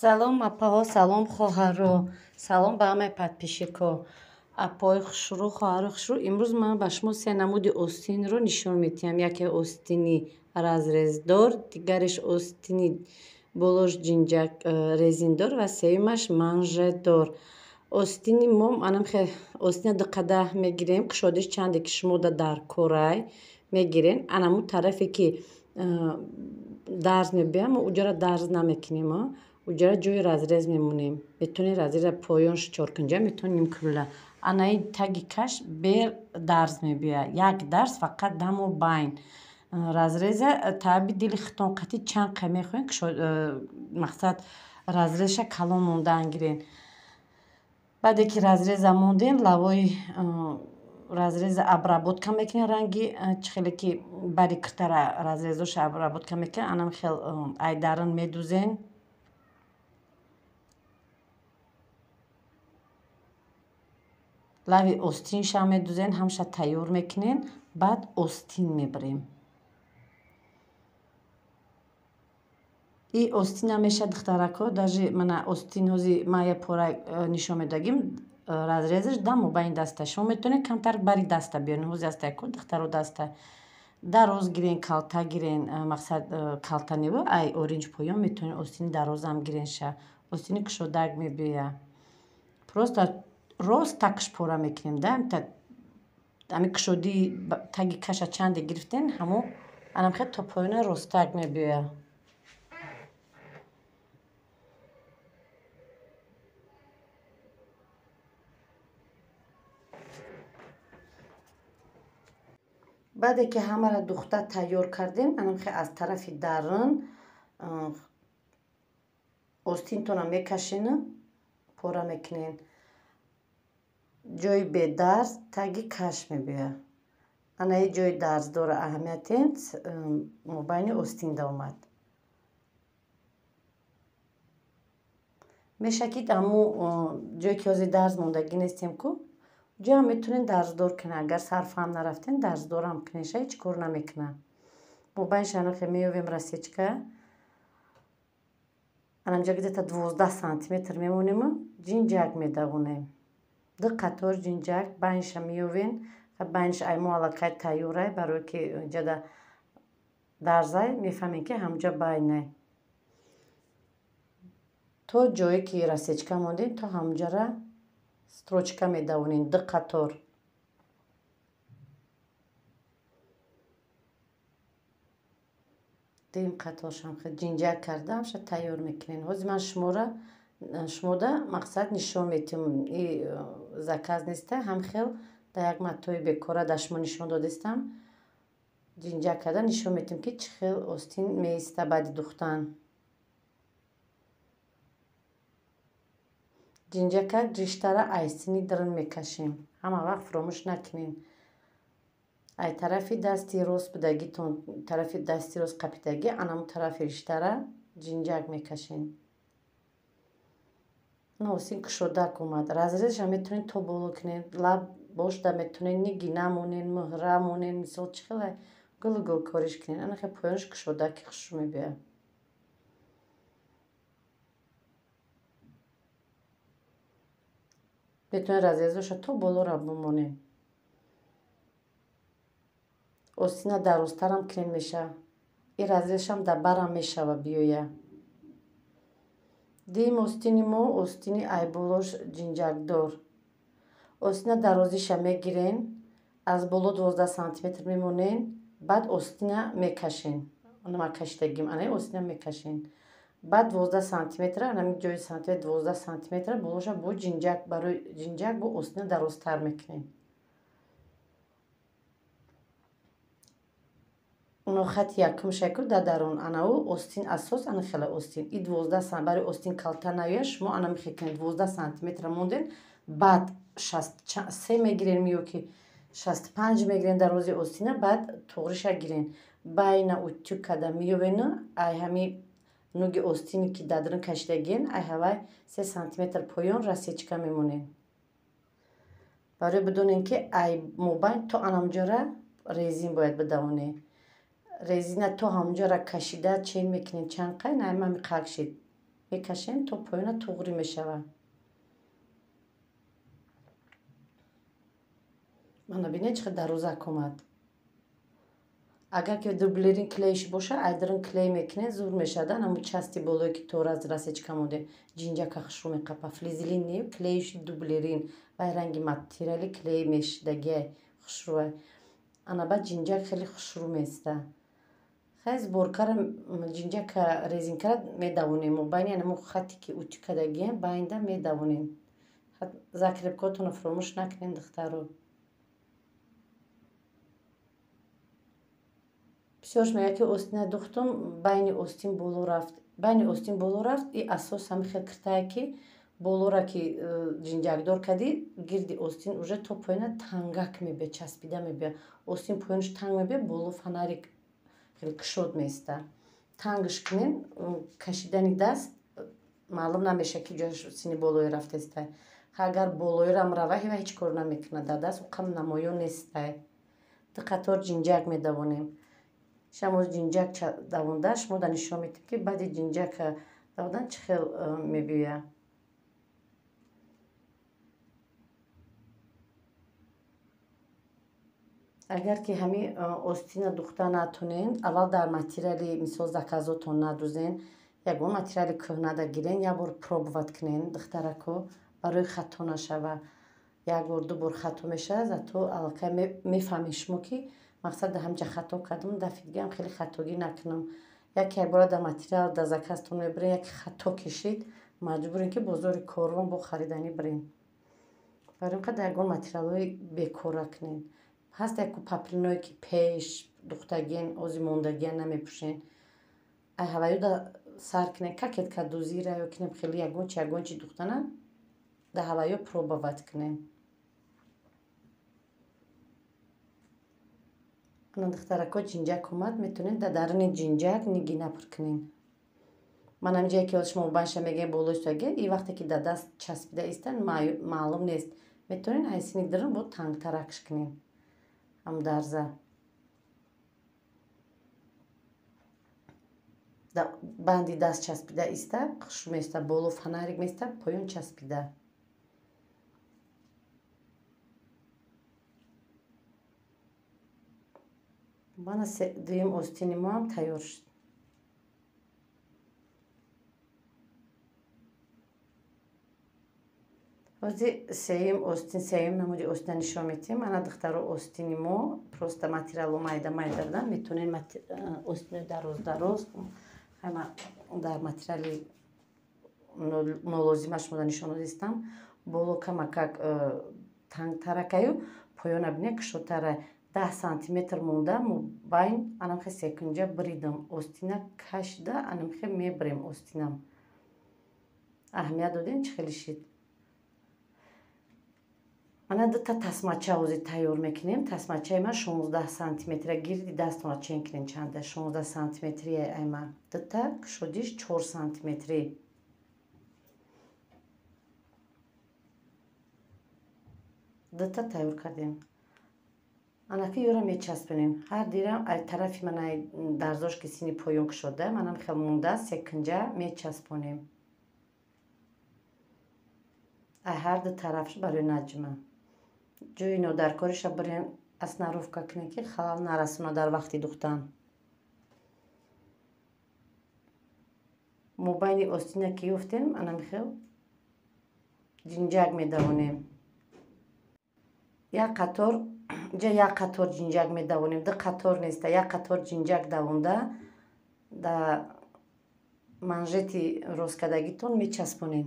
Салом, апаҳо, салом, хоҳаро, салом ба ҳамаи подписчикҳо. Апои хушрӯ, хоҳари хушрӯ, имрӯз ман ба шумо се намуди остинро нишон медиҳам. Яке остини разрездор, дигариш остини болош ҷинҷак резиндор ва сеюмаш манжетдор. Остини мо анам хе остина ду қадаҳ мегирем, кушодиш чанде ки шумо дар корай мегирен. Анаму тарафе ки дарз мебиям, мо уҷара дарз намекунем, уҷара ҷои разрез мемонем. Метавонем разреза поёнш чоркунҷа, метавонем нимкула. Анаи таги каш бер дарз мебиёяд. Як дарз фақат даму байн. Разреза таби дили хитон қати чанд қай мехоҳем, мақсад разрезша калон мондан гирен. Баъде ки разреза мондем, лавои разреза обработка мекунем, ранги чӣ хеле ки бари киртара разрезоша обработка мекунем, анам хел айдарин медузен. Лави остинша медузен, ҳамша тайёр мекунем, баъд остин мебарем. И остин ҳамеша, духтарако, даже мана остин ҳози ман я пора нишон медодагим, разрезаш даму байни даста. Шумо метавонед камтар бари даста биёред, ҳози астако духтаро даста дароз гирен, калта гирен, мақсад калта неву ай оринҷ поён метавонед остини дарозам гирен ша. Остини кушодак мебиёяд. Просто рост такш пора мекунем, да? Ами кушодии таги каша чанде гирифтен, ҳамо анамхел то поёна росттак мебиёяд. Баъде ки ҳамаро духта тайёр кардем, анамхел аз тарафи дарун остинтонро мекашену пора мекунем. Ҷои бедарз таги каш мебиёяд. Ана ин ҷои дарздора аҳамиятен мобайни остинда омад. Мешавад ки ҳамун ҷое ки ҳозир дарз мондагӣ нестем ку, ҷоам метавонед дарздор кунед. Агар сарфаҳм нарафтен, дарздорам кунед, ша ҳеҷ кор намекунад. Мобайнша анахе меёвем рассечка. Анамҷа где-то 12 сантиметр мемонему, ҷинҷак медавонем. Ду қатор ҷинҷак байнша меёвем. Байнш ай мо аллакай тайёрай, барое ки ҷада дарзай, мефаҳмем ки ҳамҷа байнай. То ҷое ки рассечка мондем, то ҳамҷара строчка медавонем, ду қатор. Дуюм қаторшам ҷинҷак карда ҳамша тайёр мекунем. Ҳозир ман шумода мақсад нишон медиҳам. И заказ неста, ҳам хел дар як матои бекора дар шумо нишон додистам. Ҷинҷак карда нишон медиҳам, ки чӣ хел остин меиста баъди духтан. Ҷинҷака риштара айстини дрин мекашем. Ҳама вақт фуромӯш накунем. Ай тарафи дасти рост будагитон, тарафи дасти рост қапидагӣ, анамун тарафи риштара ҷинҷак мекашем. Остин кушодак омад. Разрезша метавонед то боло кунед, лаб бошда метавонед нигина монед, муҳра монед, мисол чӣ хела гулу гулкориш кунед. Анахе поёнш кушодаки хушрӯ мебиёяд. Метавонед разрезоша то болора бимонед. Остина дарозтарам кунед мешавад. Ин разрезшам дар барам мешавад биёяд. Дуюм остини мо остини айболош ҷинҷакдор. Остина дарозиша мегирен, аз боло 12 сантиметр мемонен, баъд остина мекашен. Ана кашидагим, ана остина мекашен. Баъд 12 сантиметра, ана ҷои сантиметр 12 сантиметра болоша бо ҷинҷак, барои ҷинҷак бо остина дарозтар мекунем. Оно хати якумша ку дар дарун анау остин асос ана хела остин. И 12 сан барои остин калта наёяд, шумо ана мехекунед 12 сантиметра монден, баъд 63 мегирен ё ки 65 мегирен дарози остина, баъд туғриша гирен. Байна утюг карда меёвену, ай ҳами нуги остине ки дар дарун кашидагиен, ай ҳавай 3 сантиметр поён рассечка мемонем. Барои бидонем ки ай мобайн то анамҷора резин бояд бидавонем. Резина то ҳамҷора кашида чен мекунем чанд қай, най мами қак шид. Мекашем то поёна туғри мешавад. Мана бинед чӣ қадр дарозак омад. Агар ки дублерин клейш боша, айдарин клей мекунед, зур мешавад. Ҳамун части болое ки тора рассечка монде, ҷинҷака хушрӯ меқапа. Флизелин не, клейши дублерин. Вай ранги материали клей мешидагиай хушрӯай. Ана баъд ҷинҷак хеле хушрӯ меиста. Хай сборкара ҷинҷака резинкара медавонем. Мобайни ҳамун хатте ки утюг кардагием, байнда медавонем. Закрепкотонро фаромӯш накунед, духтаро. Бисёрш мегӯяд ки остина духтум, байни остин боло рафт. Байни остин боло рафт, и асос ҳамин хел киртае ки болора ки ҷинҷакдор кардӣ, гирди остин уже то поёна тангак мебиёд, часпида мебиёд. Остин поёнаш танг мебиёд, боло фонарик хеле кушод меиста. Тангш кунем, кашидани даст маълум намешавад ки ҷояш сини болое рафтаистай. Агар болоирам рава, ҳеҷ кор намекунад дар даст, уқам намоён нестай. Ду қатор ҷинҷак медавонем. Шамоз ҷинҷак давонда, шумо да нишон медиҳем ки баъди ҷинҷак давондан чӣ хел мебиёяд. Агар ки ҳамин остина духта натонен, аввал дар материали мисол заказотон надузен, ягон материали кӯҳнада гирен, як бор пробовать кунен, духтарако, барои хато нашава. Як бор, ду бор хато мешавад, зато аллакай мефаҳмед шумо ки мақсад дар ҳамҷа хато кардам, дафъи дигаам хеле хатогӣ накунам. Яке як бора дар материал дар заказтон мебирен, яке хато кишид, маҷбурем ки бозори корвон бо хариданӣ бирем. Барои ин қадар ягон материалҳои бекора кунен. Ҳаст яку паплиное ки пеш духтагиен, ози мондагиен намепӯшен. Ай ҳаваю да сар кунен, какетка дузира ё кинем хеле ягончи ягончи духтана дар ҳаваё пробовать кунен. Ана духтарако ҷинҷак омад, метавонед дар даруни ҷинҷак нигина пур кунед. Ман ҳамин ҷое ки ҳозир шумо банша мегӯем болои суяге, и вақте ки дар даст часпида истанд, маълум нест. Метавонед ай сини дарун бо тангтаракш кунед. Ҳам дарза. Банди даст часпида иста, хуш меиста, боло фонарик меиста, поён часпида. Мана дуюм остини мо ҳам тайёр шуд. Ҳозир сеюм остин, сеюм намуди остина нишон медиҳем. Ана духтаро остини мо просто материалу майда майда будан, метавонед остинои дароз дароз ҳама дар материали нолозима шумо нишон додистам. Боло камакак тангтаракаю, поёна бинед кушодтара. 10 сантиметр монда мобайн анамхе секунҷа бридам. Остина кашида анамхе мебирем остинам. Аҳамият додем чӣ хеле шид. Мана дута тасмача ҳозир тайёр мекунем. Тасмачаи ман 16 сантиметра. Гирди дастона чен кунем чанда 16 сантиметри ай ман. Дута кушодиш 4 сантиметри. Дута тайёр кардем. Анаки ёра мечаспонем. Ҳар дирам ай тарафи ман ай дарзош ки сини поён кушода, манам хел монда секунҷа мечаспонем. Ай ҳар ду тарафш барои наҷма. Ҷои нодаркориша бирем аснаровка кунем ки халал нарасона дар вақти духтан. Мобайни остина ки ёфтем, анам хел ҷинҷак медавонем. Як қатор ҷа як қатор ҷинҷак медавонем, ду қатор неста, як қатор ҷинҷак давонда дар манжети росткардагитон мечаспонем.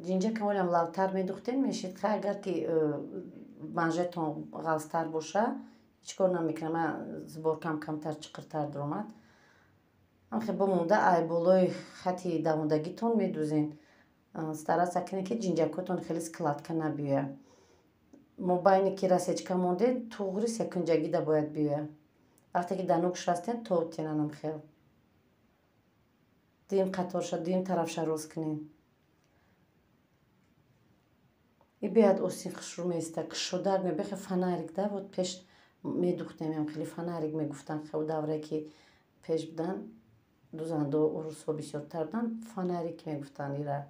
Ҷинҷакам олам лавтар медухтем, мешид. Хай агар ки манжетон ғалзтар боша, ҳеҷ кор намекунам. Ман сборкам камтар чиқиртар даромад. Ҳамхе бомонда ай болои хати давондагитон медузен. Стараться кунед ки ҷинҷакотон хеле складка набиёяд. Мобайне ки рассечка мондед, туғри секунҷагида бояд биёяд. Вақте ки дар нукш растен, тотен анамхел. Дуюм қаторша, дуюм тарафша рост кунем. И беҳад остин хушрӯ меиста, кушодар мебехе фонарик да, вот пеш медухтем, ям хеле фонарик мегуфтанд, хел даврае ки пеш будан, дузандо урусҳо бисёртар буданд, фонарик мегуфтанд ира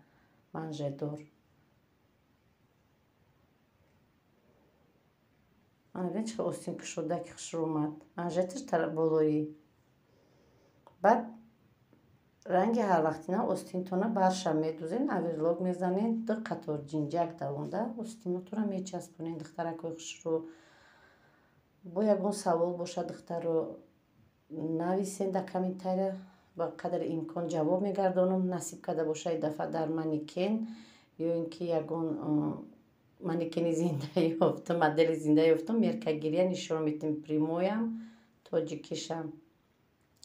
манжетдор. Ана бибин, чӣ хел остин кушодаки хушрӯ омад. Манжеташ болоӣ. Баъд ранги ҳарвақтина остинтона барша медузен, оверлок мезанен, ду қатор ҷинҷак давонда остинотонро мечаспонен, духтаракҳои хушрӯ. Бо ягон савол бошад, духтаро, нависен дар комментария, ба қадри имкон ҷавоб мегардонам. Насиб карда бошад, ин дафъа дар манекен ё ин ки ягон манекени зинда ёфтам, модели зинда ёфтам, меркагирия нишон медиҳем, прямоям, тоҷикишам.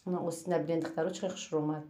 Ана остина бинед, духтаро, чӣ хел хушрӯ омад.